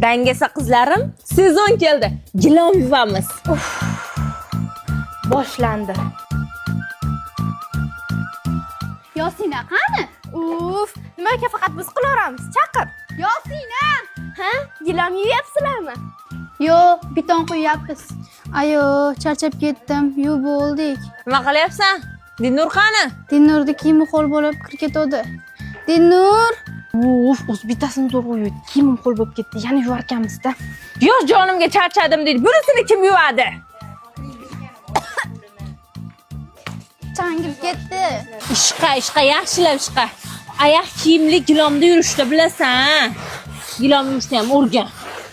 Dangasa qizlarim, sezon keldi. Gilom yuvamiz. Boshlandi. Yosina qani? Uf, nimaga faqat biz qilaveramiz? Chaqir. Yosina! Ha? Gilom yuyapsizlarmi? Yo'q, beton quyapmiz. Ayo, charchab ketdim. Yuvib bo'ldik. Nima qilyapsan? Dinur qani? Dinurni kiyimi ho'l bo'lib kirib ketdi. Dinur! Uf, o'zi bittasini zo'rg'a yuvdi. Kiyimim ho'l bo'lib ketdi. Yana yuvarkanmiz-da. Yo'q, jonimga charchadim deydi. Bunisini kim yuvadi? Changib ketdi. Ishqa, ishqa, yaxshilab ishqa. Oyoq kiyimli gilomda yurishda bilasan. Gilom yuvishni ham o'rgan.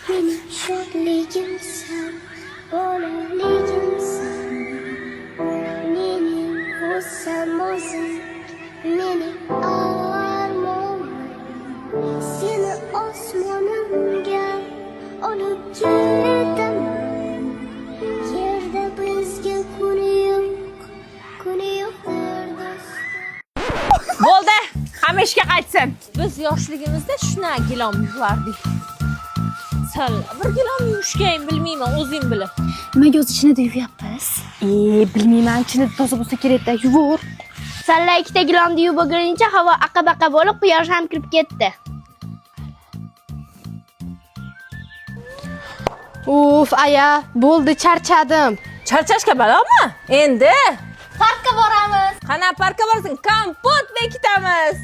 Mening shodligimsan, bolaligimsan, mening g'ussam o'zing, mening armonim. Seni osmonimga olib ketaman. Yerda bizga kuni yo'q, kuni yo'qdir do'stim. Bo'ldi, hamma ishga qaytsin. Biz yoshligimizda shunaqa gilom yuvardik. Sal bir gilom yuvishga ham bilmayman, o'zing bilib. Nimaga o'zi chinida yuvyapmiz? E, bilmayman, chinida toza bo'lsa kerak-da, yuvur. Salla ikkita gilomni yuvib bo'lguncha havo aqa-baqa bo'lib, quyosh ham kirib ketdi. Uf, aya, bo'ldi, charchadim. Charchashga balomi? Endi Parkka boramiz. qana parkka borsin, kompot bekitamiz.